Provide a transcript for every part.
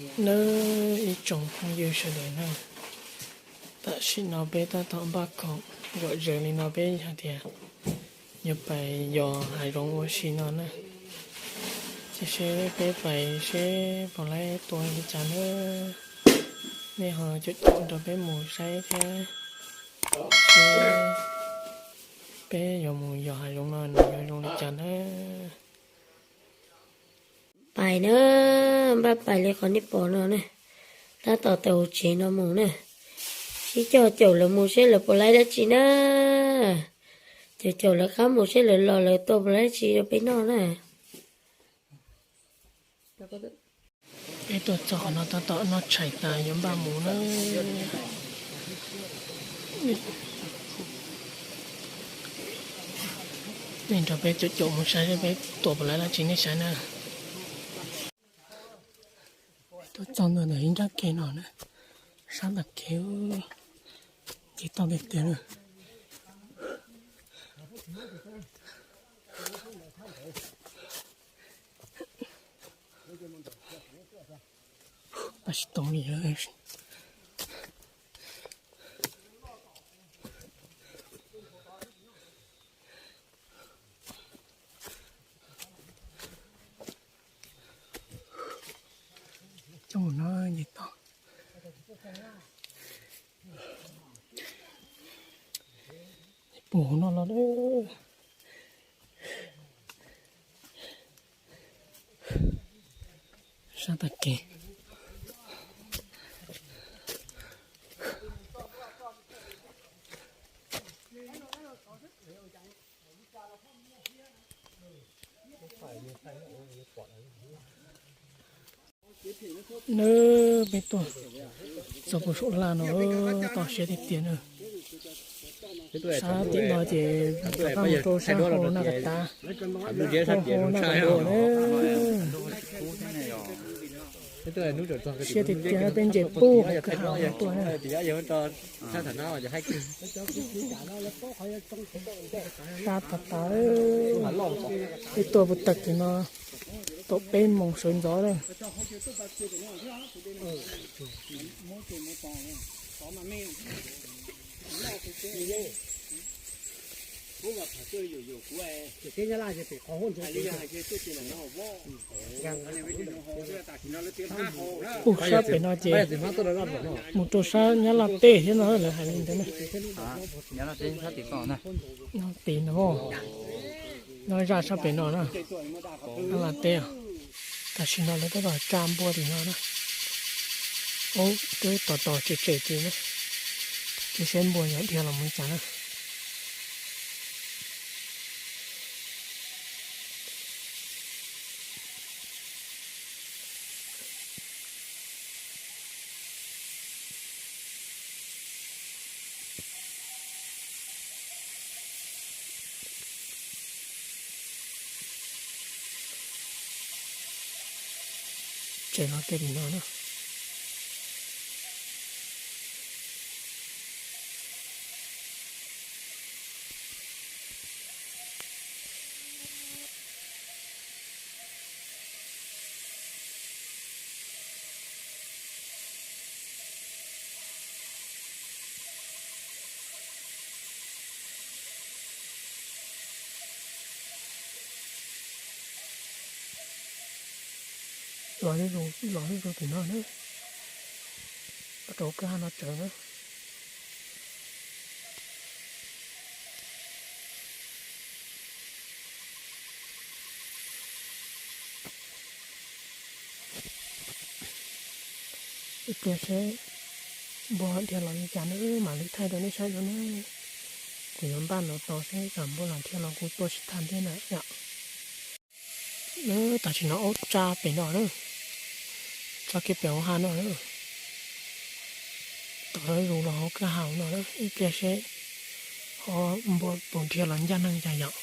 Nawb ib tsoom phooj ywg sawv daws na, tam sim no peb tab tom npaj khoom zom zaws li no peb hais tias yuav pais yos hav zoov ua si no na. Cia seb peb pais seb puas laib tua li cas na. Nej ho caum caum nrog peb mus saib thiab seb peb yuav mus yos hav zoov no nws yuav zoo li cas na. Pais na, npaj pais li qhov nej pom no na. Tab tom tawm hauv tsev no mus na. Sib coj caum lawv mus seb lawv puas laib dab tsi na. Caum caum lawv qab mus seb lawv los lawv tua puas laib dab tsi rau peb noj na. Peb tuaj txog qhov no tab tom noj tshais tas yuav npaj mus na. Nej nrog peb caum caum mus saib seb peb tua puas laib dab tsi nej saib na. Tuaj txog ntawm ib nrab kev no na, sab ntawm kev nce toj tiag tiag na. Pab tsis tau li. Coj mus no nce toj. Pum no los sab tag kev. Nawb, peb tuaj txog puag saum laj no, toj siab tiag tiag na. Sab tim no ces rov qab mus rau sab hauv Naj Kas Tav, rau hauv Naj Kas Tav na. Siab tiag tiag, peb nce puag hauv kwj ha no tuaj na. Sab tas tas, peb tuaj puag tag kis no tau peb moos sawv ntxov lawm. Puag sab pem no ces mus rau sab Nyab Laj teb thiab no lawv hais li ntawd na. Tim no, nyob zaj sab pem no na, Nyab Laj teb. Tam sim no lawv tab tom tsa npua tim no na. Ub, twb tos tos tsem tsem tim na, cia seb npua yuav dhia los mus li cas na. Tseem no kiag tim no na. Los, los ib zaug tim no na, rau kwj ha no tsawv na. Ib pliag seb npua dhia los li cas na, mam li thaij rau nej saib dua na. Kuv yuav npaj no tau seb kom npua los dhia los kuv tua tsis tau thiab na yom. Tam sim no aub tsa pem no na, tsa kiag pem hauv ha no na. Tom zus los hauv kwj ha no na, ib pliag seb ho npua puas dhia los ncaj neeg cas yom.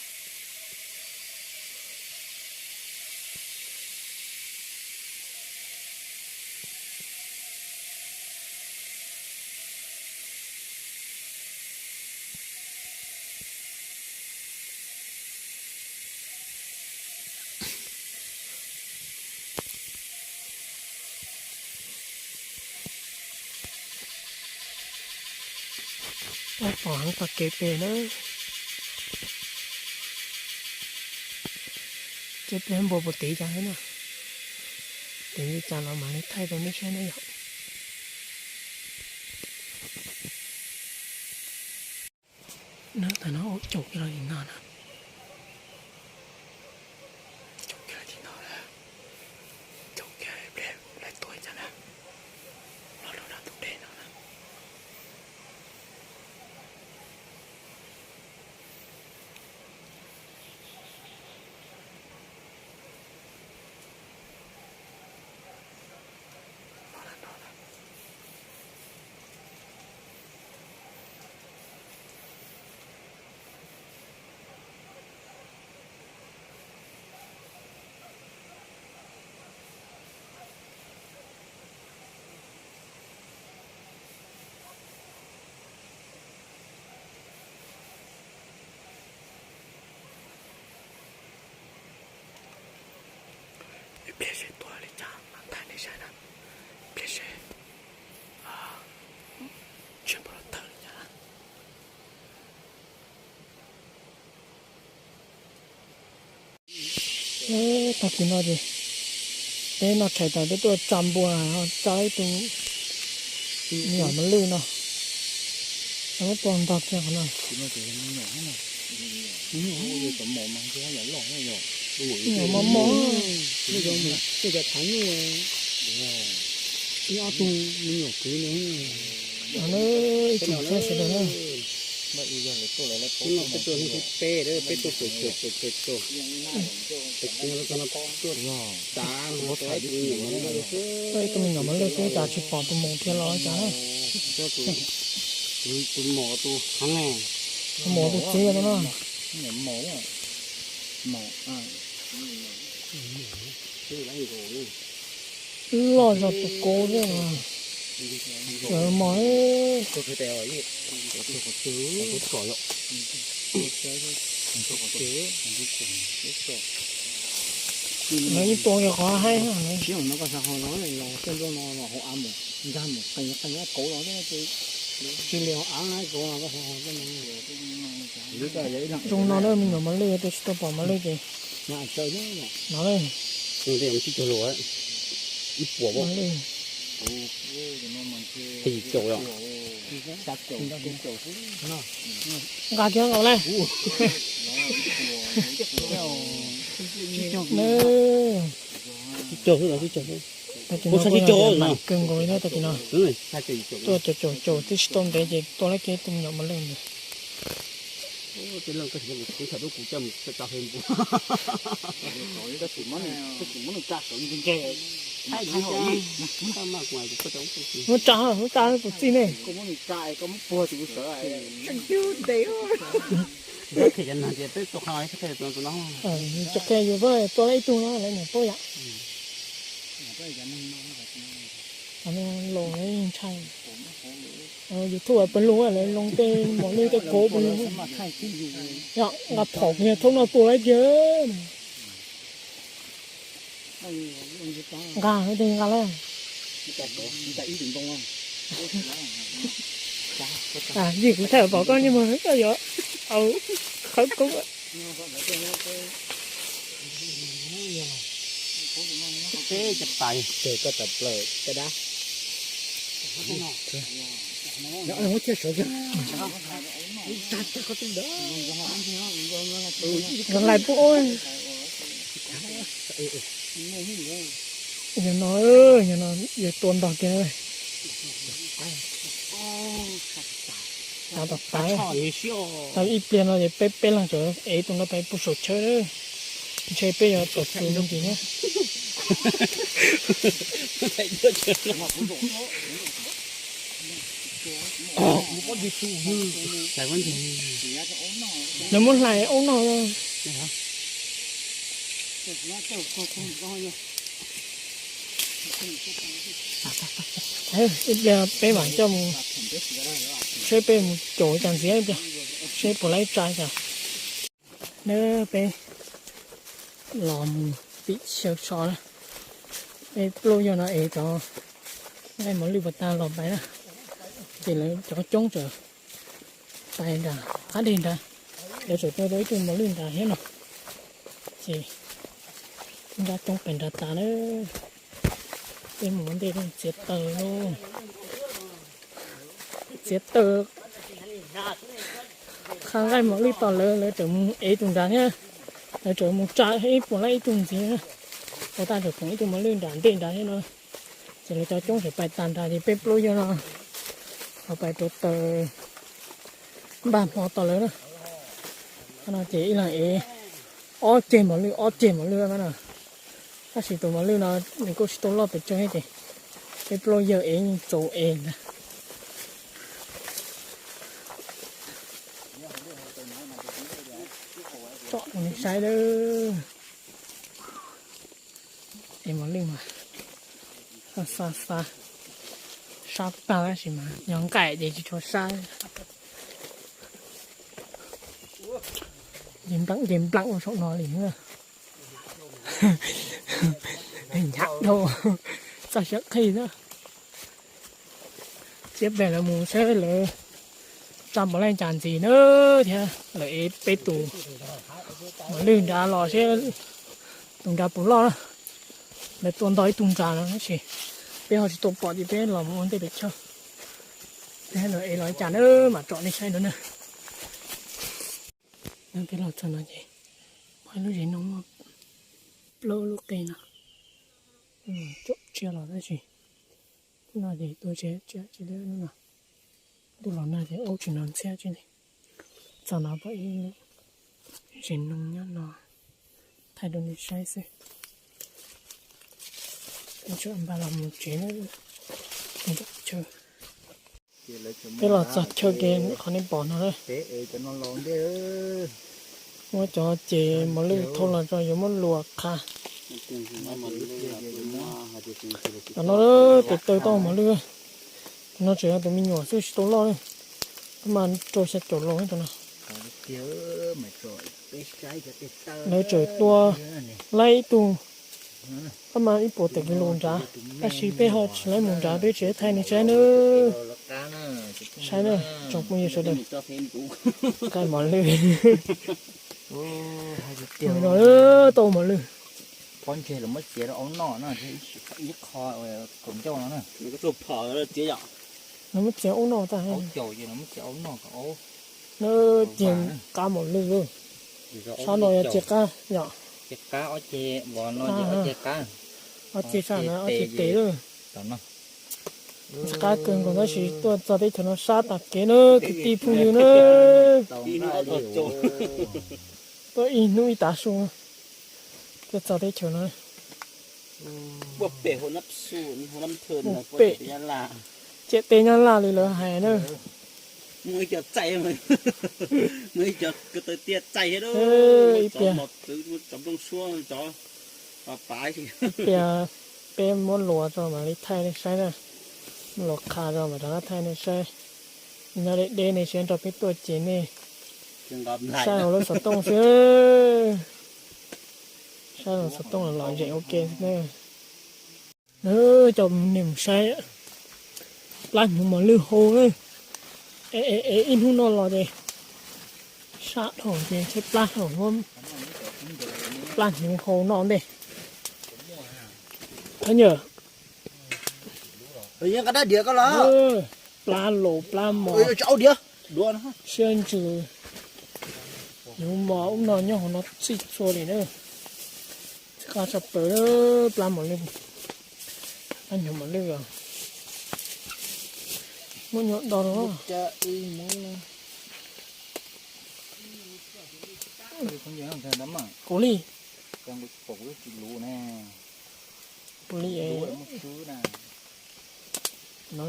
Pom heev txog kev pem na. Ces peb npua puas tiv cas thiab na. Tiv li cas los mam li thaij rau nej saib na yom. Nab tas no ua caum kiag los tim no na. Caum kiag los tim no na. Caum kiag pliag lawv tuaj cas na. Los rau nram tus dej no na. Ib pliag seb tuaj li cas mas thaij nej saib na. Ib pliag seb tsis npau los tawm li cas na. Tag kis no ces peb noj tshais tas peb tuaj tsa npua, tsa ib tug me nyuam mos lwj no. Muab tua ntog kiag qhov no. Me nyuam mos mos. Ib ob tug me nyuam kwv no. Ib tsoom saib sawv daws na. Ib tug me nyuam mos lwj xwb cas tsis pom tus maum kiag los cas na. Tus maum tus heev, tus maum tus txiv no na. Loj zog tus kub xwb. Mos. Lawv yeej tua yog qhov haib. Zoo no na, me nyuam mos lwj, tus tsis tau pom mos lwj ces no na. Ib puas mos lwj. Nqa kiag nkaus na. Tag kis no kuj yog tias mam kawg nkaus li thiab tag kis no. Tuaj caum caum caum twb tsis tau ntev ces tua lawm kiag tus me nyuam mos lwj ntawd. Muab tsa, muab tsa kuv txij ne. Tsis qhia yus, tua lawm ib tug no lawv niam paub yom. Los ntshai. YouTube pawg lug lawv loo tej mos lwj tej kauv pawg lug. Nqa phom kiag thaum no tua lawm kiag. Nqa, nqa lawm. Vim kuv thaij pom koj niag mos koj yuav au khawb koob. Peb cov tais, koj tawm plaws caj dab. Hlais pub ua. Yog no, yog no yog tua ntog kiag na. Tau ib pliag no ces peb peb leeg tseem ev tus no pem pub saum tshawb, ntshe peb yuav tau txus ntsis thiab. Lawv muab hlais ua noj. Ib pliag peb mam coj mus, seb peb mus caum cas ntxiv ib pliag, seb puas laib tsa cas. Nab peb los mus tim xyaw so na, peb pluj yog no es cov nqaij mos lwj puas tag los pais na, ces lawv cov coob tsam pais nram qab deg nrad, lawv tseem tua tau ib tug mos lwj nrad thiab no. Ces nrab coob pais nrad tas na. Peb mus ua ntej txiav taws lauj. Txiav taws qha nqaij mos lwj tos lawv, lawv tseem mus ev tus nrad thiab. Lawv tseem mus tsa ib puas lab ib tug ntxiv na. Ua tab tseem pom ib tug mos lwj nram ntej nrad thiab no. Ces lawv cov coob tseem pais tas nrad ces peb plaub yawg no ho pais rauv taws npaj hmo tos lawv na. Qhov no ces ib leeg ev ob ceg mos lwj, ob ceg mos lwj na. Tab sis tus mos lwj no nws kuj tsis tau loj pes tsawg thiab ces peb plaub yawg ev yeej txaus ev ntag. Tsom nej saib lawm. Ev mos lwj mas xa xa, sab tag tab sis mas yog nqaij ces tsis tshua sab. Nce npleem nce npleem ua saum no li na. Nyav dhau, txoj siab qhig xwb. Txiav pem lawv mus saib lawv tsa npaum li cas ntxiv na, thiab lawv ev peb tus mos lwj nrad los seb tus nrad puas loj na. Lawv tua ntau ib tug nrad no tab sis peb ho tsis tau pom ces peb los mus ua ntej pes tsawg. Peb lawv ev los li cas na mam tsom nej saib no na. Peb los txog no ces muaj ib lub zev no muaj plaub lub qe no, caum tsiaj los tab sis no ces tua tsis tau lub no. Ntuj los nag ces aub tsis hnov ntxhiab tsis li. Txog no pom ib lub zev no nyob no, thaij rau nej saib xwb. Peb tseem npaj los mus tsev na. Peb los txog chaw kev qhov nej pom no na. Muab cov ces mos lwj thau los tso yuav muab luas qha. Cov no tes taw tau mos lwj. Cov no tseem yog tus me nyuam xwb tsis tau loj li. Koj mas rau xya caum los cov no. Lawv tseem tua laib ib tug, koj mas ib puas tawm kis lus nrad, tab sis peb ho tsis laib mus nrad peb tseem thaij nej saib na. Saib na, tsoom phooj ywg sawv daws, nqaij mos lwj. Tau mos lwj. Pob ntseg los muab txiav rau aub noj no, ib qho kaum ncauj no na. Los muab txiav aub noj tag. Aub caum ces los muab txiav aub noj kom aub. Nws cia qab mos lwj. Sab no yog cia qab yom. Cia qab ob ceg, vov no ces ob ceg qab. Ob ceg sab na, ob ceg tes lawm. Cia qab kawg nkaus tab sis tuaj txog teb chaws no sab tas kev na kwv tij phooj ywg na. Tuaj ib hnub ib tav su tuaj txog teb chaws no. Pem ciam teb Nyab Laj li lawv hais na. Ib pliag, ib pliag peb muab luas tso mam li thaij nej saib na. Muab luas qha tso mam rov qab thaij nej saib. Nyob deb deb nej siab nrog peb tuaj ces nej saib hauv lub xov tooj xwb. Saib hauv xov tooj los lom zem ua ke xwb na. Coj nej mus saib plab hnyuv mos lwj hau. Es ib hnub no los ces sab dhau ces tshaib plab dhau, plab hnyuv hau noj ntej. Yog plab laus plab mos, siab ntsws, hnyuv mos ub no nyob hauv no txij txhua li na. Txij qab tshaj plaws plab mos lwj, plab hnyuv mos lwj os. Muaj nyuam do no. Kuv li, kuv li no.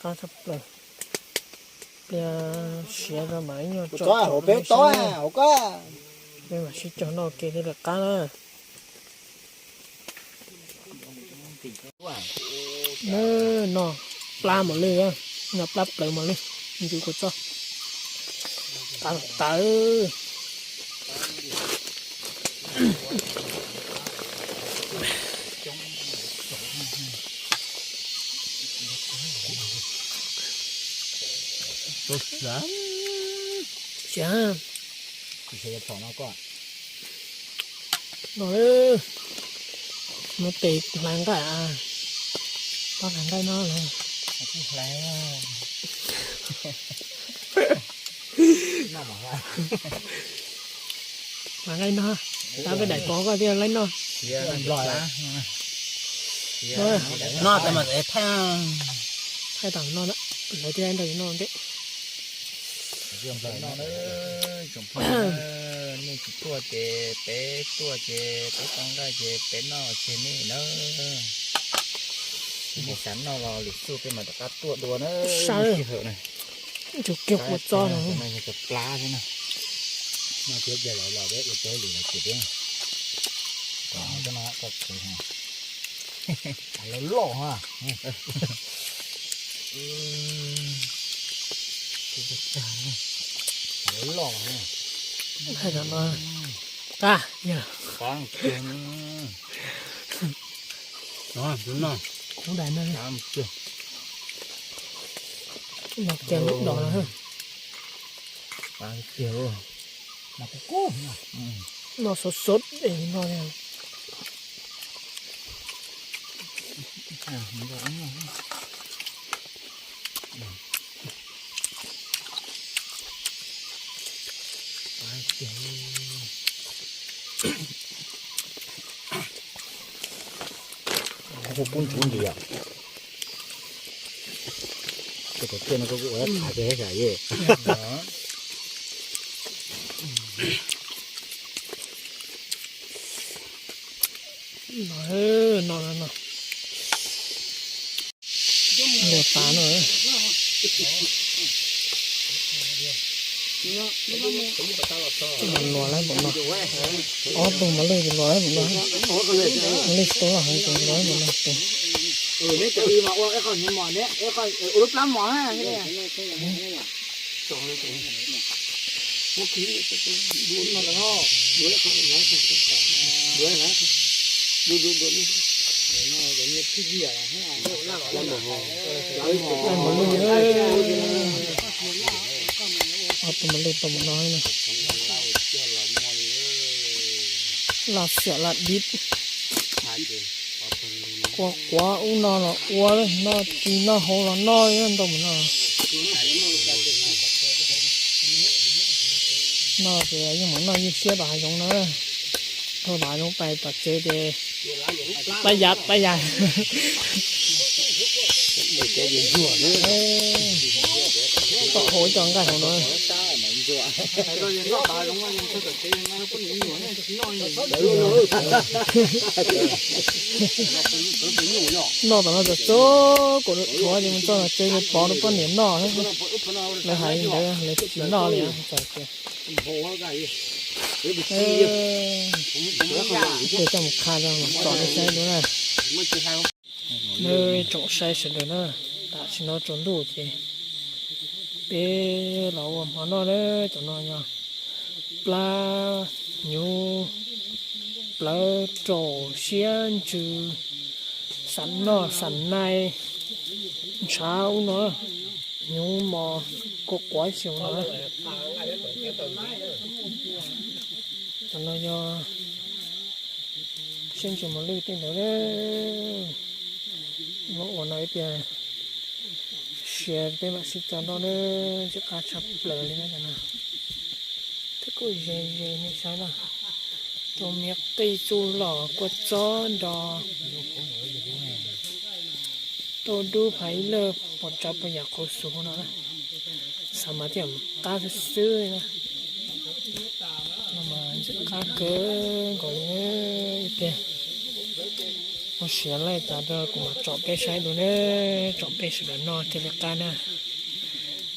Qab tshaj plaws. Pliag siav rau mas ib nyuag tso peb mam sib cog noj ke thiaj li qab na. Noj plab mos lwj, noj plab plaws mos lwj, ntxim kua txob. Qab tawv. Siav. No, muab tes hlais nqaij, pab hlais nqaij no. Hlais nqaij no, tab peb daim pov koj thiaj laib noj. No, thaij tam no, lawv thiaj nrog yus noj ntej. Nej tsis tuaj ces peb tuaj ces peb tau nqaij ces peb noj ces nej na. Nej xav noj los lwm xub peb mam rov qab tuaj dua na. Tus kiag kua txob no. Plab xwb na. Noj thiab ces los los peb ua teb lwm los ces peb. Los loj ha. Loj ha. Qab yog. Kuv dais no. No kiag lub dos no. No sov sov es no. Kuv pub ntsuv ntsis yom. Ces kom tiag no koj kuj ua tham ces hais yej. No, no, no. Luag tas no. Luag lawm npaum no. Ob tug mos lwj luag lawm npaum no. Mos lwj tsis tau loj heev ces luag lawm npaum no tus. Mos lwj, ob tug mos lwj tau npaum no. Laj xiam laj dib. Quav quav ub no los ua, noj ci noj hauv los noj ntau npaum no. Noj ces yeej mam noj ywj siab tom hav zoov na. Dhau tom hav zoov pais tom tsev ces pab yav pab yav. Tom hauv cov nqaij hauv no. Noj tom no txog txog kaum thaum ces mus txog tom tsev ces pov rau poj niam noj. Lawv hais li ntawd lawv tsis noj li. Ces coj mus qha rau tsom nej saib dua na. Nws tsoom saib sawv daws na, tam sim no tsaus ntuj ces peb los ua hmo noj na. Cov no yog plab hnyuv, plawv, raum, siab ntsws, xam noj xam nai, ntshav ub no, hnyuv mos, kua quav xyoo no. Cov no yog siab ntsws mos lwj tej ntawd. Muab ua no ib pliag siav peb mam sib tso noj na. Ntxim qab tshaj plaws li na cov no. Twb kuj ze ze nej saib na. Rau me qij txuj lom kua txob nrog rau dub phav ib lawj pos tsav pos yam qhuav xus no na. Xav mas thiaj qab xwb xwb na. No mas ntxim qab kawg nkaus li tiag. Ua siav laij tas rau kuv mam tsom peb saib dua na, tsom peb sawv daws noj thiaj li qab na.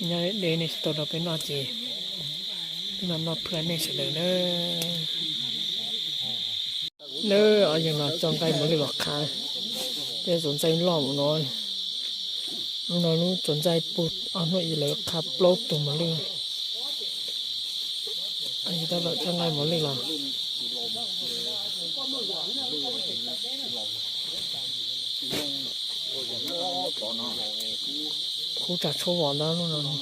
Nyob deb nej tsis tau rau peb noj ces peb mam noj phwj nej sawv daws na. Nawb, yog no coj nqaij mos lwj los qha, peb txuas ntxaij loj mus no. Lub no lub txuas ntxaij puag ob hnub ib lawv qha plaub tug mos lwj. Yog tab tom coj nqaij mos lwj los kub tsag tshuaj vos ntawd lub no.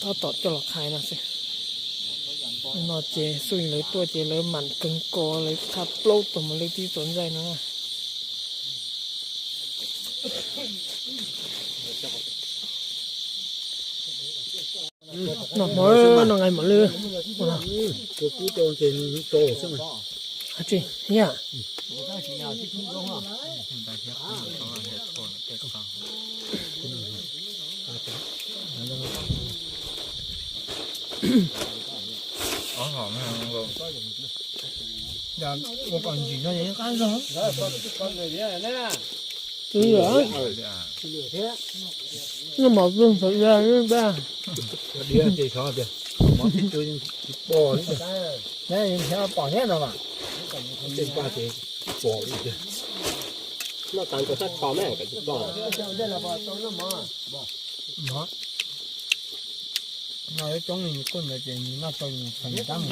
Tab tom coj los qhais no xwb. No ces xub lawv tuaj ces lawv mam kawg ko lawv qha plaub tug mus lwj tib txuas ntxaij no. No hmo no nqaij mam lwj. Tsis yam. Ua kom ntsim no qab zog. Twb yog, no mov pw ntxhov ya ba. Diav ces xyov tias mov tib tw tsis pom li. Pom thiab no mas. Tej paj ces tsis pom li tiag. Noj tas nkaus sab ko me kom tsis pom. No coob li kuj ntawd ces noj tau mus kheev tab mus.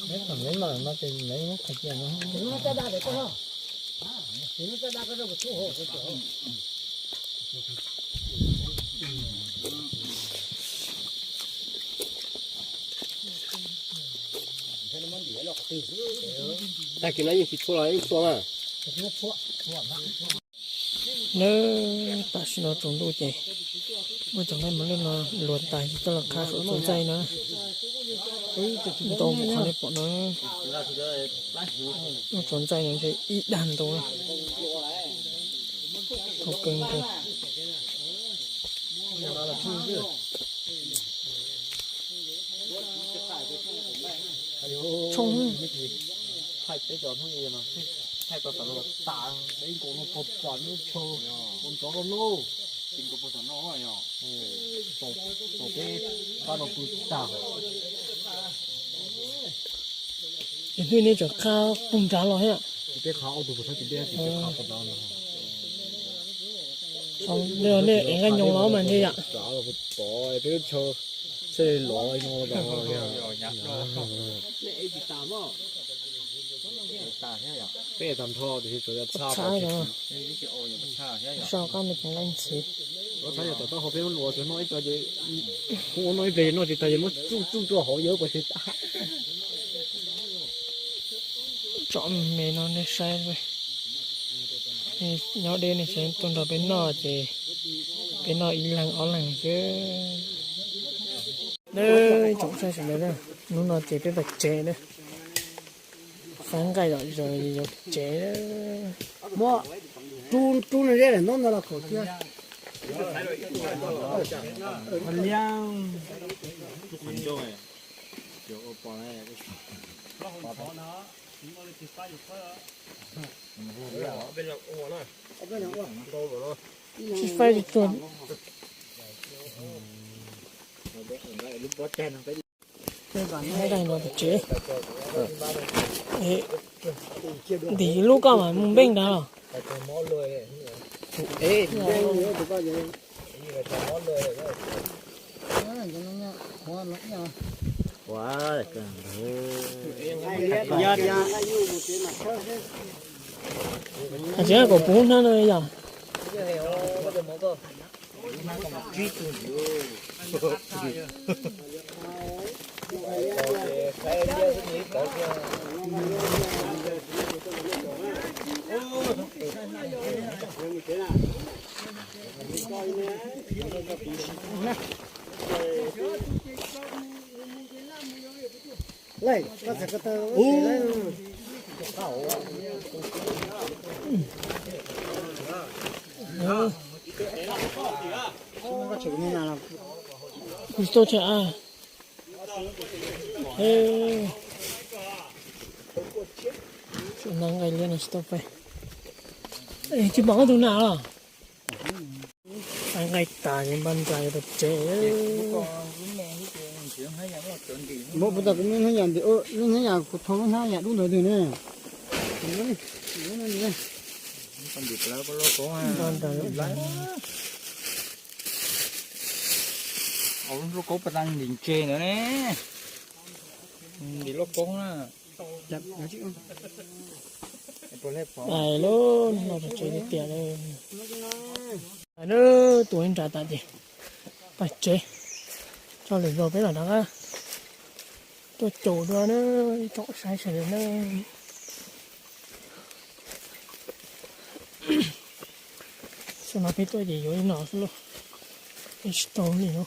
Neb thaum neb noj no ces neb muab qhov cia no. Tag kis no yeej tsis tshua los yeej tshua mas. Nawb, tam sim no tsaus ntuj ces muab cov nqaij mos lwj no luas tas ces coj los qha saum txuas ntxaij na. Ntau npaum qhov nej pom no, muab txuas ntxaij no ntshe ib dag ntau na. Thaum kawg nkaus. Tshoob. Ces hnub nej tseem qha puag nrad los thiab. Nej ev nqaij nyoos los mas ntshe yom. Peb lub chaw txhij lov no los peb tag nrho tiam sis tsuas yog txhab, sau qab me tus nqaij ntxhiv. Txhab yog tom taub hau peb muab luas tsuas noj ib co ces, kuv ua noj ib pliag ces noj tsis tag ces muab tsuj tsuj tsuj hauv yawg ua tsis tag. Tsom me no nej saib, nyob deb nej tseem tuaj nrog peb noj ces peb noj ib leeg ob leeg xwb. Nawb, tsoom saib sawv daws na, hnub no ces peb pais tsev na. Faib nqaij zom zaws yuav tsev. Muab rub rub no zeb daim ntaub ntawd los khaum thiab. Tsis faib tsuag. Nqaij no pem tsev. Ntim ib lub koj mas mus npeej nrad los. Tsis kom puv hnab no yom. Kuv tsis tau tsam. Tsis nqa nqaij liab no tsis tau pais. Tsis pom koj tus nam los. Nqa nqaij tas ces npaj ntsa yuav rau tsev. Muab puas tas kuv muab hnab yam ntim, lub hnab yam kuv thau lub hnab yam dub ntawd twg ne. Lub koob pas tas ntim ntses ntawd ne. Ntim lub koob na. Ais lub no los tsev tiag tiag li. Ais lub, tuaj ib nra tas ces tag tsev. Tso lwm zaus peb los rov qab tuaj caum dua na, tsom saib sawv daws na. Xyoo no peb tuaj ces yuav li no xwb lauj, peb tsis tau li no.